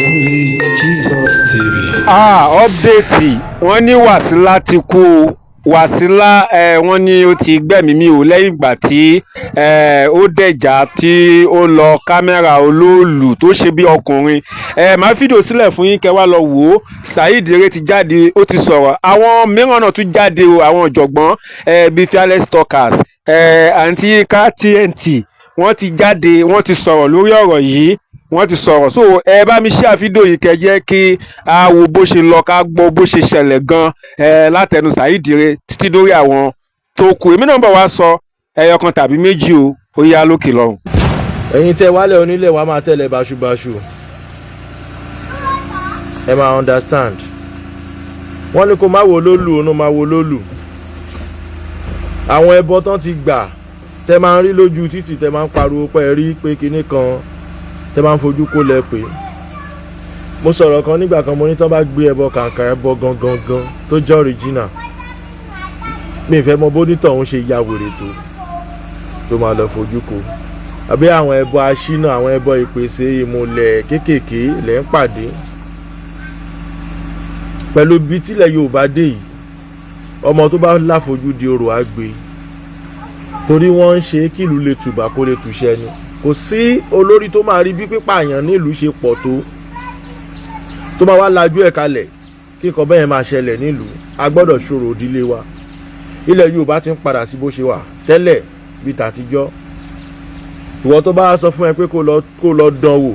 Only Jesus TV. Ah, update: wọ́n ní Wasila ti kú o. Wasila, wọ́n ní ó ti gbẹ́mìí mì o lẹ́yìn ìgbà tí ó dẹ̀jà tí ó lọ kámẹ́rà olóòlù tó ṣe bí ọkùnrin. Màá fídíò sílẹ̀ fún yín kẹ́ wá lọ wò ó. Saheed Ere ti jáde, ó ti sọ̀rọ̀. Àwọn mìíràn náà tún jáde o, àwọn ọ̀jọ̀gbọ́n bíi Fearless Talkers, àǹtí Yinka TNT, wọ́n ti jáde, wọ́n ti sọ̀rọ̀ lórí ọ̀rọ̀ yìí, wọ́n ti sọ̀rọ̀. So ẹ bá mi share fídíò yìí, kẹ́ jẹ́ kí a wo bó ṣe lọ, ká gbọ́ bó ṣe ṣẹlẹ̀ gan látẹnu Saheed Ere títí dórí àwọn tó kù. Èmi náà ń bọ̀ wá sọ ẹyọ kan tàbí méjì o. Ó yá, lókè lọ́hùn. Ẹ̀yin tẹ́ wálẹ̀ onílẹ̀ wa máa tẹ̀lé báṣubàṣu, ẹ máa understand. Wọ́n ní kó má wo lólù, òun máa wo lólù. Àwọn ẹbọ tán ti gbà tẹ́ máa ń rí lójú títì, tẹ́ máa ń pariwo pé ẹ rí pé kinní kan, tẹ́ máa ń fojú kó lẹ pé mo sọ̀rọ̀ kan nígbà kan. Mo ní tán bá gbé ẹbọ kàǹkà, ẹbọ gangan gan tó jẹ́ original, mi ì fẹ́ mọ bónítọ̀ òun ṣe ya wèrè tó máa lọ fojú kó, àbí àwọn ẹbọ aṣínà, àwọn ẹbọ ìpèsè ìmùlẹ̀ kéékèèké lẹ́ ń pàdé. Pẹ̀lú bí tílẹ̀ Yorùbá dé yìí, ọmọ tó bá láfojúdi, orò á gbé, torí wọ́n ń ṣe kílùú lè tùbà kó lè túṣẹ́ ni. Kò sí olórí tó máa rí bí pípààyàn nílùú ṣe pọ̀ tó máa wá lajú ẹ̀ kalẹ̀ kí nǹkan bẹ́ẹ̀ máa ṣẹlẹ̀ nílùú. A gbọ́dọ̀ ṣòro òdílé wa. Ilẹ̀ Yorùbá ti ń padà sí bó ṣe wà tẹ́lẹ̀ bíi tàtijọ́. Ìwọ tó bá sọ fún ẹ pé kó lọ dán wò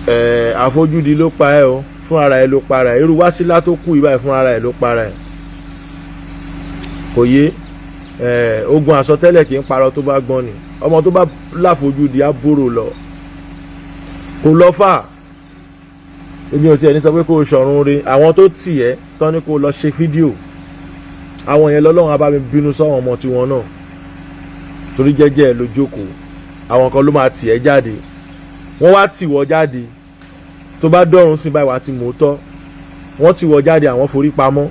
ẹ, àfojúdi ló pa ẹ o, fún ara ẹ ló para ẹ. Irú Wásílà tó kú ibà, fún ara ẹ ló para ẹ. Kò yé ẹ. Ogun àsọtẹ́lẹ̀ kì í parọ́. Tó bá gbọ́n ni ọmọ tó bá láfojúdi á bóró lọ, kò lọ fà. Èmi ò tiẹ̀ ní sọ pé kó o ṣọ̀run re. Àwọn tó tì ẹ́ tán ní kó o lọ ṣe fídíò, àwọn yẹn lọ́lọ́run á bá mi bínú sọ́wọ́n ọmọ tiwọn náà, torí jẹ́jẹ́ ẹ ló jókòó. Àwọn kan ló máa tì ẹ́ jáde, wọ́n wá tì wọ́ jáde. Tó bá dọ̀run sí báyìí, wàá ti mọ̀ tọ́. Wọ́n tì wọ́ jáde, àwọn forí pamọ́.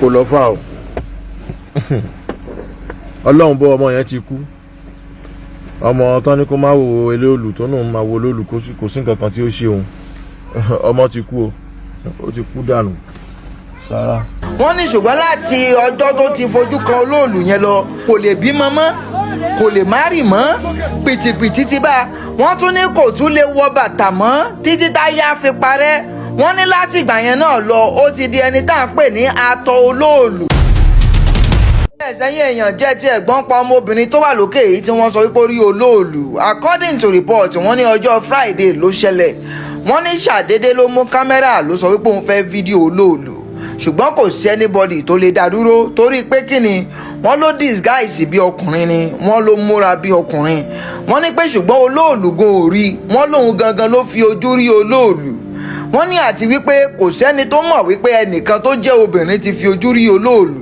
Kò lọ fà o. Ọlọ́run bọ́, ọmọ yẹn ti kú. Ọmọ tán ní kó má wo olóòlù, tó náà máa wo olóòlù, kò sí nǹkan kan tí ó ṣe òun. Ọmọ ti kú o, ó ti kú dànù sára. Wọ́n ní ṣùgbọ́n láti ọjọ́ tó ti fojú kan olóòlù yẹn lọ, kò lè bímọ mọ́, kò lè má rì mọ́, pìtìpìtì ti bá a. Wọ́n tún ní kò tún lè wọ bàtà mọ́ títí táyà fi parẹ́. Wọ́n ní láti ìgbà yẹn náà lọ, ó ti di ẹni tá à ń pè ní atọ olóòlù. Ẹ̀sẹ̀yìn èèyàn jẹ́ tí ẹ̀gbọ́n pa ọmọbìnrin tó wà lókè yìí tí wọ́n sọ wípé ó rí olóòlù. According to report, wọ́n ní ọjọ́ Friday ló ṣẹlẹ̀. Wọ́n ní ṣàdédé ló mú kámẹ́rà, ló sọ wípé òun fẹ́ fídíò olóòlù, ṣùgbọ́n kò sí anybody tó lè dá dúró, torí pé kí ni, wọ́n ló disguise bí ọkùnrin ni, wọ́n ló múra bí ọkùnrin. Wọ́n ní pé ṣùgbọ́n olóòlù gan ò rí, wọ́n lóun gangan ló fi ojú rí olóòlù. Wọ́n ní àti wípé kò sẹ́ni tó mọ̀ wípé ẹnìkan tó jẹ́ obìnrin ti fi ojú rí olóòlù.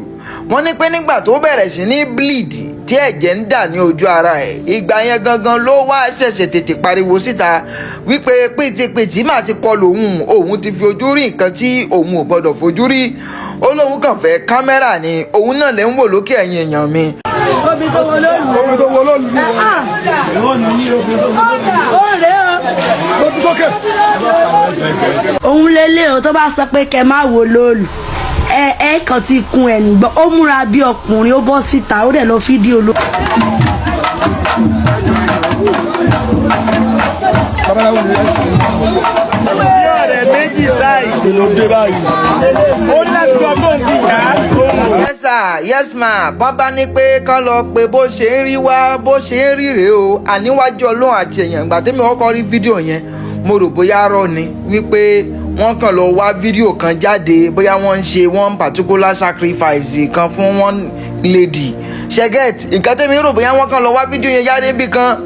Wọ́n ní pé nígbà tó bẹ̀rẹ̀ sí ní bleed, tí ẹ̀jẹ̀ ń dà ní ojú ara ẹ̀, ìgbà yẹn gangan ló wá ṣẹ̀ṣẹ̀ tètè pariwo síta wípé pìtìpìtì mà ti kọlù òun, òun ti fi ojú rí nǹkan tí òun ò gbọdọ̀ fojú rí. Ó lóun kàn fẹ́ kámẹ́rà ni. Òun náà lè ń wò lókè, ẹ̀yìn èèyàn mi. Omi tó wọ lóòlù. Omi tó wọ lóòlù ni. Ó rèé o. Ó tún sókè. Òun lélẹ̀ o. Tó bá sọ pé kẹ má wo lóòlù, ẹ kàn ti kun ẹ̀ nígbọ́. Ó múra bí ọkùnrin, ó bọ́ síta, ó dẹ̀ lọ fídíò ló. Babaláwo ni ẹ sì. Ọ̀rẹ́ méjì sáì. Èlò dé báyìí. Ó ní láti gbọ́ bóun ti yá òun. Yes sir, yes ma. Bọ́n bá ní pé kán lọ pé bó ṣe ń rí wá, bó ṣe ń rí rèé o. Àníwájú Ọlọ́run àti èèyàn, ìgbà tẹ́mi kọ́kọ́ rí fídíò yẹn, mo rò bóyá rọ́ ni, wípé wọ́n kàn lọ wá fídíò kan jáde, bóyá wọ́n ń ṣe one particular sacrifice kan fún one lady ṣe. Nǹkan tẹ́mi rò, bóyá wọ́n kàn lọ wá fídíò yẹn jáde níbì kan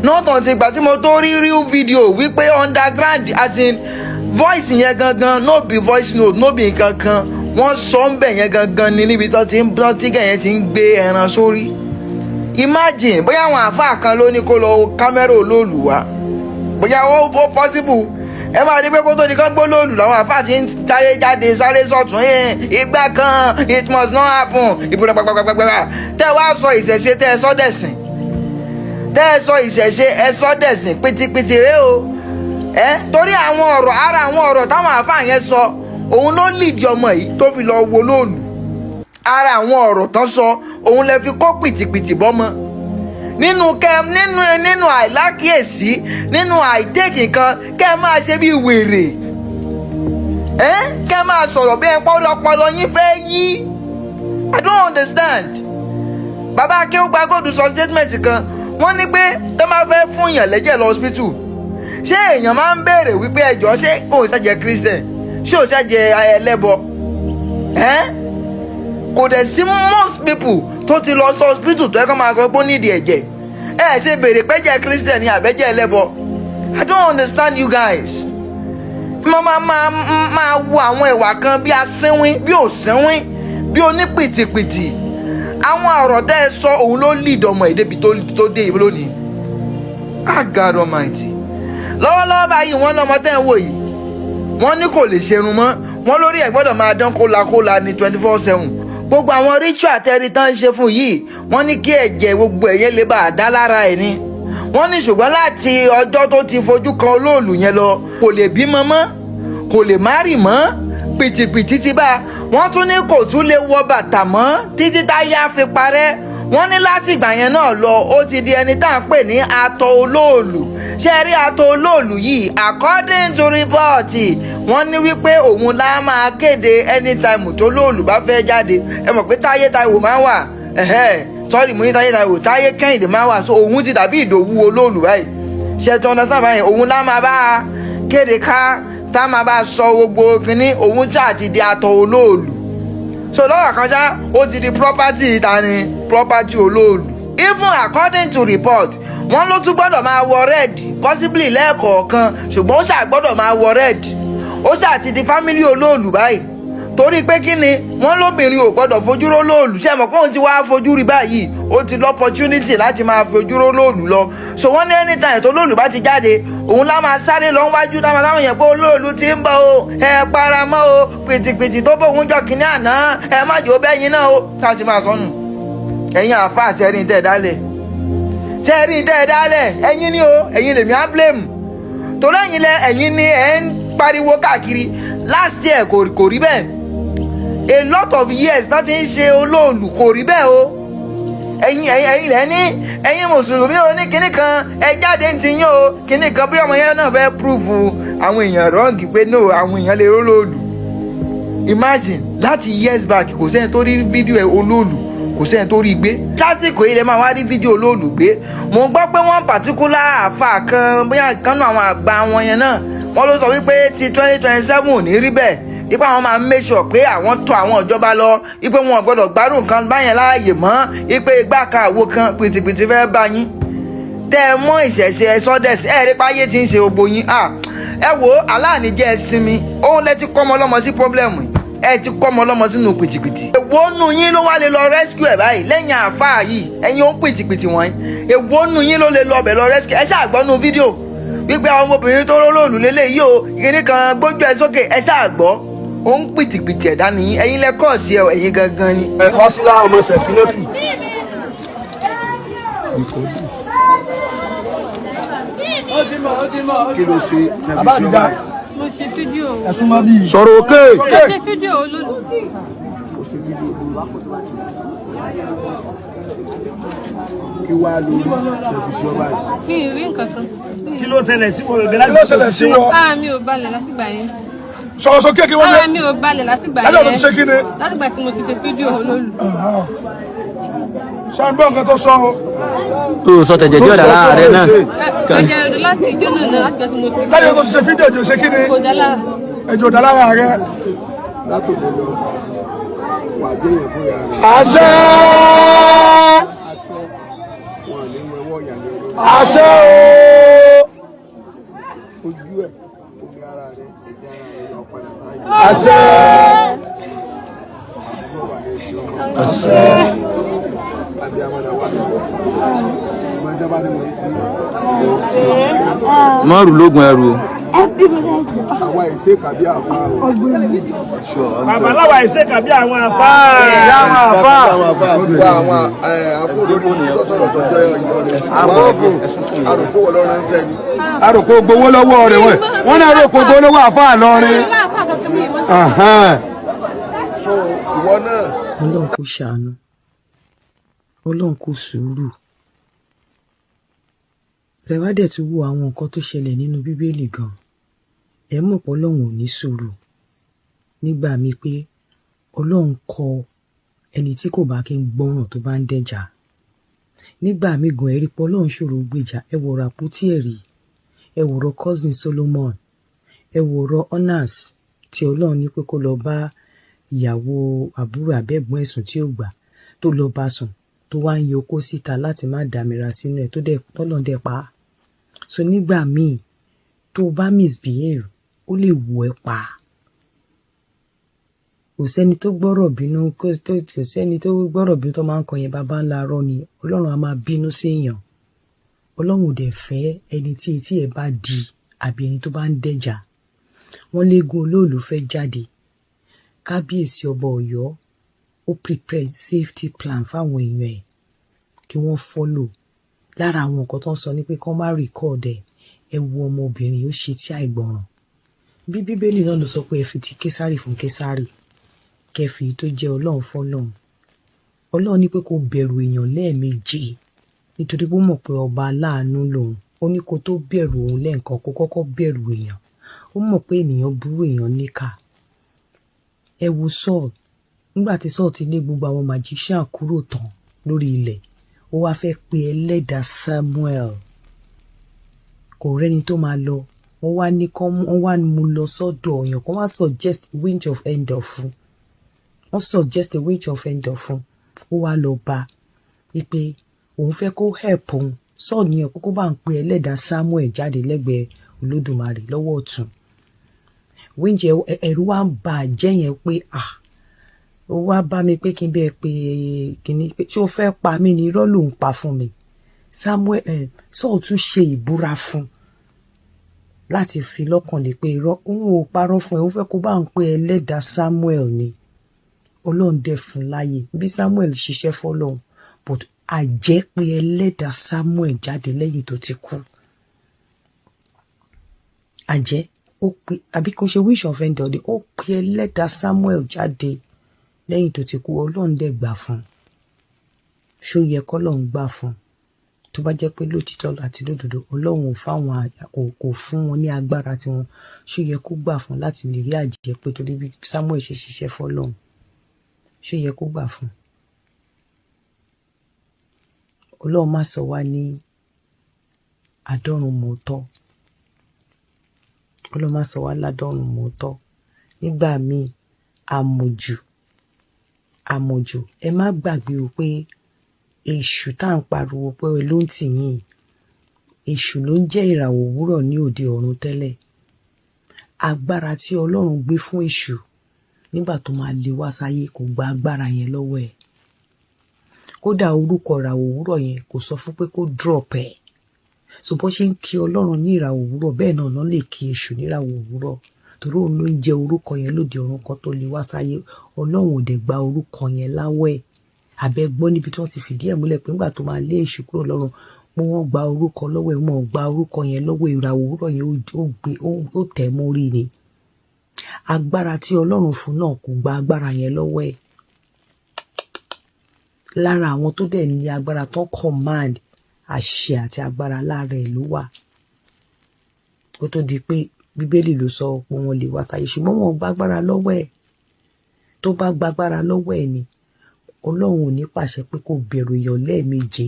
náà tàn ti ìgbà tí mo tó rí real video wípé underground, as in voice yẹn gangan, no be voice note, no be nǹkan kan, wọ́n sọ ń bẹ̀ yẹn gangan ni níbi tó ti ń tó tí gẹ̀ yẹn ti ń gbé ẹran sórí. Imagine, bóyá àwọn àáfàá kan ló ní kó lọ kámẹ́rà olóòlù wá, bóyá ó possible. Ẹ máa rí pé kó tó di kán gbólóòlù làwọn àáfàá ti ń sáré jáde, sáré sọ̀tún yẹn ìgbà kan, it must not happen, ìbúra gbàgbàgbàgbà. Tẹ́ wá sọ ìṣẹ̀ṣe, tẹ́ ẹ sọ́dẹ̀sìn. Tẹ́ ẹ sọ ìṣẹ̀ṣe, ẹ sọ dẹ̀sìn, pìtìpìtì rẹ o. Ẹ torí àwọn ọ̀rọ̀, ara àwọn ọ̀rọ̀ táwọn àáfàá yẹn sọ, òun ló lead ọmọ yìí tó fi lọ wo lóòlù. Ara àwọn ọ̀rọ̀ tán sọ, òun lè fi kó pìtìpìtì bọ́mọ nínú kẹ nínú àìlákìyèsí, nínú àìtẹ́kì nǹkan, kẹ́ ẹ máa ṣe bí wèrè, ẹ kẹ́ ẹ máa sọ̀rọ̀ bí ẹ pọ́lọpọlọ yín fẹ́ yí. I don't understand. Bàbá Akéwùgbà Gold sọ statement kan. Wọ́n ní pé tó máa fẹ́ fún yàn lẹ́jẹ̀ lọ hospital, ṣé èèyàn máa ń béèrè wípé, ẹjọ́, ṣé kò ṣàjẹ́ Christian, ṣé ò ṣàjẹ́ ẹlẹ́bọ? Ẹ́ kò dẹ̀ sí. Most people tó ti lọ sí hospital tó yẹ kó máa sọ pé ó nídìí ẹ̀jẹ̀, ẹ ṣe béèrè pẹ́jẹ́ Christian ni àbẹ́jẹ́ ẹlẹ́bọ? I don't understand you guys. Mo máa wo àwọn ìwà kan bí asínwín, bí òsínwín, bí onípìtìpìtì. Àwọn ọ̀rọ̀ tẹ́ ẹ sọ, òun ló lead ọmọ yìí débi tó dé yìí lónìí. Ah, God Almighty! Lọ́wọ́lọ́wọ́ báyìí, wọ́n lọ́mọ tẹ́ ń wò yìí, wọ́n ní kò lè ṣerun mọ́. Wọ́n lórí ẹ̀ gbọ́dọ̀ máa dán kólakóla ní 24/7. Gbogbo àwọn ritual tẹ́rí tán ń ṣe fún yìí, wọ́n ní kí ẹ̀jẹ̀ gbogbo ẹ̀yẹn lè bá a dá lára ẹ̀ ni. Wọ́n ní ṣùgbọ́n láti ọjọ́ tó ti fojú kan olóòlù yẹn lọ, kò lè bímọ mọ́, kò lè má rì mọ́, pìtìpìtì ti bá a. Wọ́n tún ní kò tún lè wọ bàtà mọ́ títí táyà fi parẹ́. Wọ́n ní láti ìgbà yẹn náà lọ, ó ti di ẹni tá à ń pè ní atọ olóòlù. Ṣé ẹ rí atọ olóòlù yìí, according to report, wọ́n ní wípé òun lá máa kéde anytime tó lóòlù bá fẹ́ jáde. Ẹ mọ̀ pé Táyé Táíwò máa ń wà, ẹ̀hẹ́, sorry, mo ní Táyé Táíwò, Táyé Kẹ́hìndé máa ń wà. So òun ti dàbí Ìdòwú olóòlù báyìí. Ṣe tí wọ́n sábà yẹn, òun lá máa bá a kéde ká tá máa bá a sọ gbogbo kínní. Òun ṣáà ti di atọ olóòlù. So lọ́wọ́ kan ṣá, ó ti di property. Ta ni property olóòlù? Even according to report, wọ́n ló tún gbọ́dọ̀ máa wọ red, possibly lẹ́ẹ̀kọ̀ọ̀kan, ṣùgbọ́n ó ṣáà gbọ́dọ̀ máa wọ red. Ó ṣáà ti di family olóòlù báyìí. Torí pé kí ni? Wọ́n lóbìnrin ò gbọ́dọ̀ fojú ró lóòlù. Ṣé ẹ mọ̀ pé òun ti wá fojú rí báyìí? Ó ti l'opportunity láti máa fojú ró lóòlù lọ. So wọ́n ní anytime tó lóòlù bá ti jáde, òun lá máa sáré lọ wájú, táwọn táwọn yẹn pé olóòlù ti ń bọ̀ o, ẹ paramọ́ o, pìtìpìtì tó bóun jọ kínní àná, ẹ má jò bẹ́yìn náà o. Tá a sì máa sọnù. Ẹ̀yin àfa, àtẹ̀rí tẹ̀ dálẹ̀, ṣẹ́ẹ̀rí tẹ̀ dálẹ̀, ẹ̀yin ni o, ẹ̀yin lèmi á blame, torí ẹ̀yin lẹ, ẹ̀yin ni ẹ̀ ń pariwo káàkiri. Last year kò rí bẹ́ẹ̀. A lot of years náà ti ń ṣe olóòlù, kò rí bẹ́ẹ̀ o. Ẹ̀yin lẹ́ ní ẹ̀yin mùsùlùmí o ní kinní kan, ẹ jáde ń ti yín o, kinní kan. Bí ọmọ yẹn náà fẹ́ prove àwọn èèyàn wrong pé no, àwọn èèyàn lè rólóòlù. Imagine, láti years back, kò sẹ́ni tó rí fídíò ẹ̀ olóòlù, kò sẹ́ni tó rí gbé. Sásìkò yìí lè máa wá rí fídíò olóòlù gbé. Mo gbọ́ pé wọ́n particular àáfà kan, bóyá ìkànnì àwọn àgbà wọn yẹn náà, wọ́n ló sọ wípé ti 2027 ò ní rí bẹ́ẹ̀, wípé àwọn máa make sure pé àwọn tọ̀ àwọn ìjọba lọ, wípé wọn ò gbọ́dọ̀ gbádùn kan báyẹn láàyè mọ́, wípé igbá kan, àwo kan, pìtìpìtì fẹ́ bá yín. Tẹ́ ẹ mọ́ ìṣẹ̀ṣe ẹ sọ́dẹ̀sì, ẹ rí páyé tí ń ṣe gbogbo yín. Ẹ wo aláàní jẹ́ ẹ sinmi. Òun lẹ ti kọ́ ọmọ ọlọ́mọ sí problem yìí. Ẹ ti kọ́ ọmọ ọlọ́mọ sínú pìtìpìtì. Èwo nù yín ló wá lè lọ rescue ẹ̀ báyìí lẹ́yìn àáfàá yìí? Ẹ̀yin ó ń pìtìpìtì wọ̀nyí, èwo nù yín ló lè lọ ọbẹ̀ lọ rescue ẹ? Ṣáà gbọ́ nù fídíò wípé àwọn ọmọbìnrin tó rólóòlù lélẹ́yìí o, kìnní kan gbójú ẹ sókè. Ẹ ṣáà gbọ́, ó ń pìtìpìtì ẹ̀dá nìyí. Ẹ̀yin lẹ kọ́ sí ẹ, ẹ̀yin gangan ni. Wásílà ọmọ Sẹ̀kínẹ́tù. Kí ló ṣe tẹ̀bí sí ọba? Mo ṣe fídíò. Ẹ̀sùn mọ́ bíi. Sọ̀rọ̀ òkè. Mo ṣe fídíò olólù. Ó ṣe fídíò olóòlù. Kí wàá lórí tẹ̀bí sí ọba yìí? Kí n rí nǹkan kan. Kí ló ṣẹlẹ̀ sí wọn? Kí ló ṣẹlẹ̀ sí wọn? Ara mi ò balẹ̀ látìgbà yẹn. Sọ̀rọ̀ sókè kí wọ́n lé. Ara mi ò balẹ̀ látìgbà yẹn. Lájọ́ tó ti ṣe kí ni? Látìgbà tí mo ti ṣe fídíò olólù. Ṣé ń gbọ́ nǹkan tó sọ o? Tó sọ tẹ̀jẹ̀ tí ọ̀dà lára rẹ náà. Ẹ̀jẹ̀ rẹ̀ láti ijó náà náà látìgbà tí mo ti ṣe. Lájọ́ tó ti ṣe fídíò jò ṣe kí ni? Kò dá lára. Ẹ̀jọ̀ dá lára rẹ. Látòdì lọ wà jẹyàn fún ìyá rẹ. Àṣẹ. Aṣọ wọn ní wẹwọ ìyàlẹ olórí. Àṣẹ o. Ojú ẹ, omi ara rẹ, ẹ̀jẹ̀ ara rẹ yọ padà sáyé. Àṣẹ. Àbúrò wà ní ẹsẹ ọmọ. Àṣẹ. Abiyamọ náà wà ní ìmọ̀ ìjọba ni mò ń sí. Mọ́rù lóògùn ẹrù o. Àwa ìṣe kàbí àfa o. Bàbá láwa ìṣe kàbí àwọn àfáà. Gbogbo àwọn afọ olórí tó sọ̀rọ̀ tọjọ́ Ìlọrin. Àròkó wọ lọ́rọ̀ ń sẹ́ni. Àròkọ gbowó lọ́wọ́ rẹ̀, wọ́n náà rò kó gbowó lọ́wọ́ àfáà lọ́rin. So ìwọ náà. Ọlọ́run kò ṣàánú, Ọlọ́run kò sùúrù. Tẹ́ bá dẹ̀ tún wo àwọn nǹkan tó ṣẹlẹ̀ nínú Bíbélì gan, ẹ mọ̀ pé Ọlọ́run ò ní sùúrù nígbà míì, pé Ọlọ́run kọ ẹni tí kò bá kí ń gbọ́ràn, tó bá ń dẹ̀jà nígbà míì gan. Ẹ rí pé Ọlọ́run ṣòro gbèjà. Ẹ wọ̀rọ̀ àpótí ẹ̀rí, ẹ wọ̀rọ̀ cousin Solomon, ẹ wọ̀rọ̀ Onas tí Ọlọ́run ní pé kó lọ bá ìyàwó àbúrò àbẹ́gbọ́n ẹ̀sùn, tí ó gbà, tó lọ bá sùn, tó wá ń yọ kó síta láti má dàmíra sínú ẹ̀, tó dẹ̀ tọ́lọ́run dẹ̀ pa á. So nígbà míì tó o bá misbehave, ó lè wù ẹ́ pa. Kò sẹ́ni tó gbọ́rọ̀ bínú, kò sẹ́ni tó gbọ́rọ̀ bínú tó máa ń kọ yẹn. Bàbá ńlá arọ́ ni. Ọlọ́run á máa bínú séèyàn. Ọlọ́run ò dẹ̀ fẹ́ ẹni tí etí ẹ̀ bá di àbí ẹni tó bá ń dẹ̀jà. Wọ́n léegun olóòlù fẹ́ jáde. Kábíyèsí ọba Ọ̀yọ́ ó prepare safety plan fáwọn èèyàn ẹ̀ kí wọ́n follow. Lára àwọn nǹkan tó ń sọ ni pé kán má record ẹ̀. Ẹ wo ọmọbìnrin, ó ṣe tí àìgbọràn. Bí Bíbélì náà ló sọ pé ẹ fi ti Késárì fún Késárì, kẹfì tó jẹ́ Ọlọ́run fọ́lọ́run. Ọlọ́run ní pé kó bẹ̀rù èèyàn lẹ́ẹ̀méje, nítorí pé ó mọ̀ pé ọba aláàánú lòun. Ó ní kó tó bẹ̀rù òun lẹ́ẹ̀kan, kó kọ́kọ́ bẹ̀rù èèyàn. Ó mọ̀ pé ènìyàn burú, èèyàn níkà. Ẹ wo Saul. Nígbà tí Saul ti lé gbogbo àwọn magician kúrò tán lórí ilẹ̀, ó wá fẹ́ pe ẹlẹ́dàá Samuel, kò rẹ́ni tó máa lọ. Wọ́n wá ní kán, wọ́n wá mú lọ sọ́dọ̀ ọ̀yàn kan, wá suggest witch of Endor fún. Wọ́n suggest a witch of Endor fún. Ó wá lọ bá wípé òun fẹ́ kó help òun. Saul ní ẹ̀ kókó bá ń pe ẹlẹ́dàá Samuel jáde lẹ́gbẹ̀ẹ́ Olódùmarè lọ́wọ́ ọ̀tún. Wíńjẹ ẹ̀rù wá ń bà jẹ́ yẹn pé, ah, ó wá bá mi pé kí n bẹ́ẹ̀ pé kíní pé tí ó fẹ́ pa mí ni, irọ́ ló ń pa fún mi. Samuel ẹ̀ Saul tún ṣe ìbúra fún láti fi lọ́kàn lé pé irọ́, òun ò parọ́ fún ẹ, ó fẹ́ kó bá ń pe ẹlẹ́dàá Samuel ni. Ọlọ́run dẹ̀ fún láàyè bí Samuel ṣiṣẹ́ fọlọ́run, but àjẹ́ pé ẹlẹ́dàá Samuel jáde lẹ́yìn tó ti kú. Àjẹ́ ó pe, àbí kò ṣe witch of Endor, ó pe ẹlẹ́dàá Samuel jáde lẹ́yìn tó ti kú. Ọlọ́run dẹ̀ gbà fún un. Ṣó yẹ kọ́lọ́run gbà fún un? Tó bá jẹ́ pé lótìtọ́ àti lódodo Ọlọ́run ò fáwọn, kò fún wọn ní agbára tiwọn, ṣó yẹ kó gbà fún láti lè rí àjẹ́ pé torí bí Samuel ṣe ṣiṣẹ́ fọ́lọ́run, ṣó yẹ kó gbà fún un? Ọlọ́run má sọ wá ní àdọ́run mọ́tọ́. Ọlọ́run má sọ wá ládọ́run mọ́tọ́. Nígbà míì, àmọ̀jù, àmọ̀jù. Ẹ má gbàgbé o pé èṣù tá à ń pariwo pé ló ń tì yín, èṣù ló ń jẹ́ ìràwọ̀ òwúrọ̀ ní òde ọ̀run tẹ́lẹ̀. Agbára tí Ọlọ́run gbé fún èṣù nígbà tó máa lé wá sáyé, kò gba agbára yẹn lọ́wọ́ ẹ̀. Kódà orúkọ ìràwọ̀ òwúrọ̀ yẹn, kò sọ fún pé kó drop ẹ̀. So bó ṣe ń kí Ọlọ́run ní ìràwọ̀ òwúrọ̀, bẹ́ẹ̀ náà ló lè kí èṣù ní ìràwọ̀ òwúrọ̀, torí òun ló ń jẹ́ orúkọ yẹn lóde ọ̀run kan tó lè wá sáyé. Ọlọ́run ò dẹ̀ gba orúkọ yẹn láwọ́ ẹ̀. Àbẹ gbọ́ níbi tí wọ́n ti fìdí ẹ̀ múlẹ̀ pé nígbà tó máa lé èṣù kúrò lọ́run, pé wọ́n gba orúkọ lọ́wọ́ ẹ̀? Wọ́n gba orúkọ yẹn lọ́wọ́. Ìràwọ̀ òwúrọ̀ yẹn, ó gbé, ó tẹ̀ mórí ni. Agbára tí Ọlọ́run fún náà, kò gba agbára yẹn lọ́wọ́ ẹ̀. Lára àwọn tó dẹ̀ ní agbára tó command àṣẹ àti agbára, lára ẹ̀ ló wà kó tó di pé Bíbélì ló sọ pé wọ́n lè wá sáyé. Ṣùgbọ́n wọn ò gba agbára lọ́wọ́ ẹ̀. Tó bá gba agbára lọ́wọ́ ẹ̀ ni, Ọlọ́run ò ní pàṣẹ pé kó bẹ̀rù èèyàn lẹ́ẹ̀méje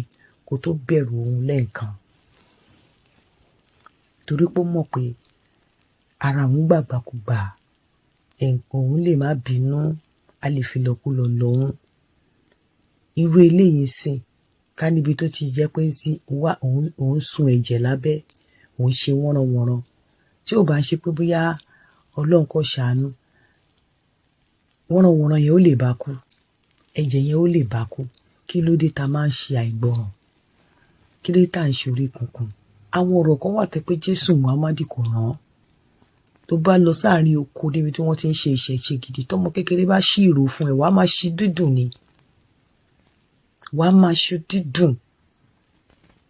kó tó bẹ̀rù òun lẹ́ẹ̀kan, torí pé ó mọ̀ pé ara òun gbàgbàkúgbà, ẹ̀ǹkan òun lè má bínú, a lè fi lọ́kùlọ̀ lọ́hùn. Irú eléyìí sìn ká níbi tó ti jẹ́ pé sí wá, òun sun ẹ̀jẹ̀ lábẹ́, òun ṣe wọ́nranwọ̀nran. Tí ò bá ń ṣe pé bóyá Ọlọ́run kò ṣàánú, wọ́nranwọ̀nran yẹn ó lè bá kú, ẹ̀jẹ̀ yẹn ó lè bá kú. Kí ló dé ta máa ń ṣe àìgbọràn? Kí ló dé tá à ń ṣe orí kunkun? Àwọn ọ̀rọ̀ kan wà tẹ́ pé Jésù Muhammadu kò rán. Tó bá lọ sáàrin oko níbi tí wọ́n ti ń ṣe ìṣẹ̀ṣe gidi, tọmọ kékeré bá ṣí ìró fún ẹ, wàá máa ṣí dídùn ni, wàá máa ṣí dídùn.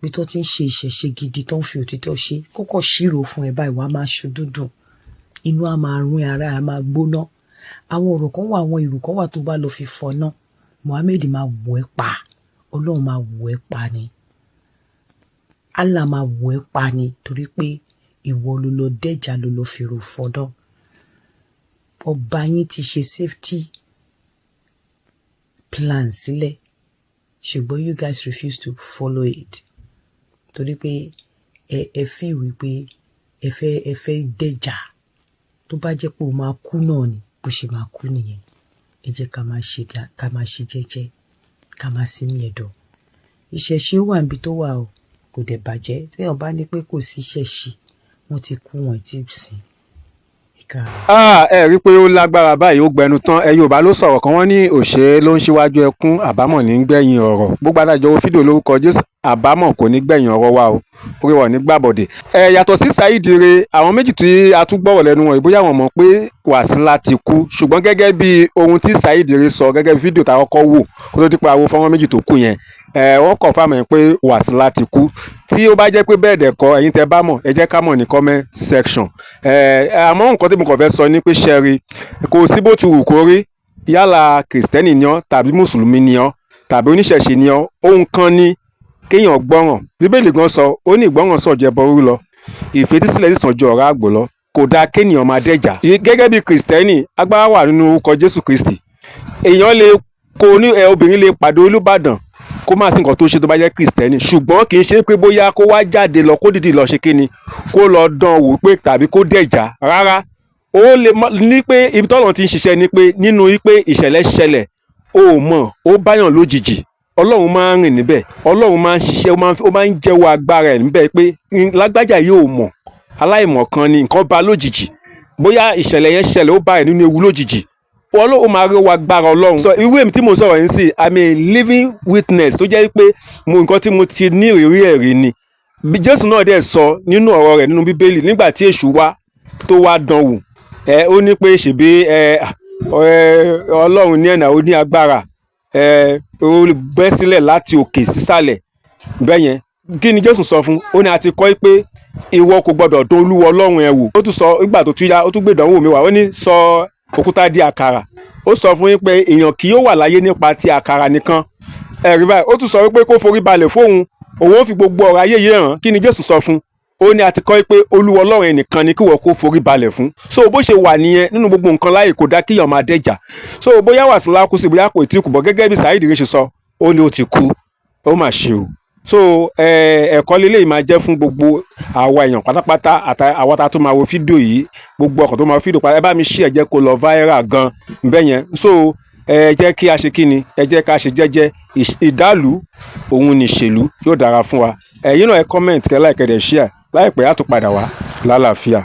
Bí tó ti ń ṣe ìṣẹ̀ṣe gidi, tó ń fi òtítọ́ ṣe, kókò ṣírò fún ẹ báyìí, wàá máa ṣú dídùn, inú á máa rún, ara á máa gbóná. Àwọn ọ̀rọ̀ kan wà, àwọn ìrù kan wà tó bá lọ fi fọná, Muhammed máa wọ̀ ẹ́ pa, Ọlọ́run máa wọ̀ ẹ́ pa ni, Allah máa wọ̀ ẹ́ pa ni, torí pé ìwọ ló lọ dẹ́jà, ló lọ fèrò fọdán. Ọba yín ti ṣe safety plan sílẹ̀, ṣùgbọ́n you guys refuse to follow it, torí pé ẹ fi wípé ẹ fẹ́ dẹ́jà. Tó bá jẹ́ pé o máa kú náà ni, bó ṣe máa kú nìyẹn. Ẹ jẹ́ ká máa ṣe jẹ́jẹ́, ká máa sinmi ẹ̀dọ̀. Ìṣẹ̀ṣe wà níbi tó wà o, kò dẹ̀ bàjẹ́. Téèyàn bá ní pé kò sí ìṣẹ̀ṣe, wọ́n ti kú, wọn tí ì sìn. Ah, ẹ rí i pé ó lágbára báyìí, ó gbẹnu tán. Ẹ Yorùbá ló sọ̀rọ̀ kan, wọ́n ní òṣè ló ń ṣíwájú ẹkún, àbámọ̀ ní gbẹ̀yìn ọ̀rọ̀. Gbogbo adájọ́ owó fídíò lórúkọ Jésù, àbámọ̀ kò ní gbẹ̀yìn ọ̀rọ̀ wa o, orí wa ò ní gbàbọ̀dẹ̀. Ẹ yàtọ̀ sí Saheed Ire, àwọn méjì tí a tún gbọ́rọ̀ lẹ́nu wọn, ìbóyá wọn mọ̀ pé Wàsílà ti kú, ṣùgbọ́n gẹ́gẹ́ bí ohun tí Saheed Ire sọ, gẹ́gẹ́ bí fídíò tá a kọ́kọ́ wò kó tó di pé àwọn fọ́nrán méjì tó kù yẹn, ẹ wọ́n confirm ẹ̀ pé Wàsílà ti kú. Tí ó bá jẹ́ pé bẹ́ẹ̀ dẹ̀ kọ́, ẹ̀yin tẹ́ bá mọ̀, ẹ jẹ́ ká mọ̀ ní comment section. Ẹ àmọ́ nǹkan tí mo kàn fẹ́ sọ ni pé ṣẹ́rí, kò sí bó ti wù kó rí, yálà kìrìsìtẹ́nì ni ọ́ tàbí mùsùlùmí ni ọ́ tàbí oníṣẹ̀ṣe ni ọ́, ohun kan ni kéèyàn gbọ́ràn. Bíbélì gan sọ, ó ní ìgbọ́ràn sàn ju ẹbọ rírú lọ, ìfetísílẹ̀ sì sàn ju ọ̀rá àgbò lọ. Kò dáa kéèyàn máa dẹ́jà. Gẹ́gẹ́ bí kìrìsìtẹ́nì, agbára wà nínú orúkọ Jésù Kristi. Èèyàn lè kó ní ẹ, obìnrin lè pàdé Olúbàdàn kó má sí nǹkan tó ṣe tó bá jẹ́ kìrìsìtẹ́nì, ṣùgbọ́n kì í ṣe pé bóyá kó wá jáde lọ, kó dìdì lọ ṣe kíni, kó lọ dán wò pé tàbí kó dẹ̀jà rárá. Ó lè ní pé ibi tọ́lọ́run ti ń ṣiṣẹ́ ni pé nínú pé ìṣẹ̀lẹ̀ ṣẹlẹ̀, ó mọ̀, ó báyàn lójijì, Ọlọ́run máa ń rìn níbẹ̀, Ọlọ́run máa ń ṣiṣẹ́, ó máa ń jẹ́wọ́ agbára ẹ̀ níbẹ̀ pé lágbájá yóò mọ̀, aláìmọ̀ kan ni, nǹkan bá lójijì, bóyá ìṣẹ̀lẹ̀ yẹn ṣẹlẹ̀, ó bá ẹ̀ nínú ewu lójijì, Ọlọ́run máa rí wa, agbára Ọlọ́run. Sọ irú èmi tí mo sọ̀rọ̀ yìí sí, I'm a living witness, tó jẹ́ pé mo nǹkan tí mo ti ní ìrírí ẹ̀rí ni. Bí Jésù náà dẹ̀ sọ nínú ọ̀rọ̀ rẹ̀ nínú Bíbélì, nígbà tí èṣù wá tó wá dán wò, ẹ ó ní pé ṣèbí ẹ Ọlọ́run ní ẹ̀nà, ó ní agbára, ẹ ó bẹ́ sílẹ̀ láti òkè sísàlẹ̀ bẹ́ẹ̀ yẹn. Kí ni Jésù sọ fún? Ó ní a ti kọ́ pé ìwọ kò gbọdọ̀ dán Olúwa Ọlọ́run ẹ wò. Ó tún sọ nígbà tó tún yá, ó tún gbé ìdánwò mi wá, ó ní sọ òkúta di àkàrà. Ó sọ fún yín pé èèyàn kì yóò wà láyé nípa ti àkàrà nìkan. Ẹ̀rí báyìí, ó tún sọ wípé kó forí balẹ̀ fóun, òun ó fi gbogbo ọ̀rọ̀ ayé yìí hàn. Kí ni Jésù sọ fún? Ó ní a ti kọ́ pé Olúwa Ọlọ́run ẹnìkan ni kí wọ́n kó forí balẹ̀ fún. So bó ṣe wà nìyẹn nínú gbogbo nǹkan láyè, kò dá kíyàn máa dẹ́jà. So bóyá Wàsílà kú sí, bóyá kò tí kú bọ̀, gẹ́gẹ́ bí Saheed Ire ṣe sọ, ó ní ó ti kú, ó mà ṣe o. So ẹ̀kọ́ lélẹ́yìí máa jẹ́ fún gbogbo àwa èèyàn pátápátá, àti àwa tá a tún máa wo fídíò yìí, gbogbo ọkàn tó máa wo fídíò pátá. Ẹ bá mi ṣí ẹ, jẹ́ kó lọ viral gan bẹ́ẹ̀ yẹn. So ẹ jẹ́ kí a ṣe kí ni, ẹ jẹ́ ká ṣe jẹ́jẹ́. Ìdálù òun nìṣèlú yóò dára fún wa. Ẹ̀yin náà, ẹ comment, kẹ́ like, kẹ́ dẹ̀ share. Láìpẹ́, á tún padà wá lálàáfíà.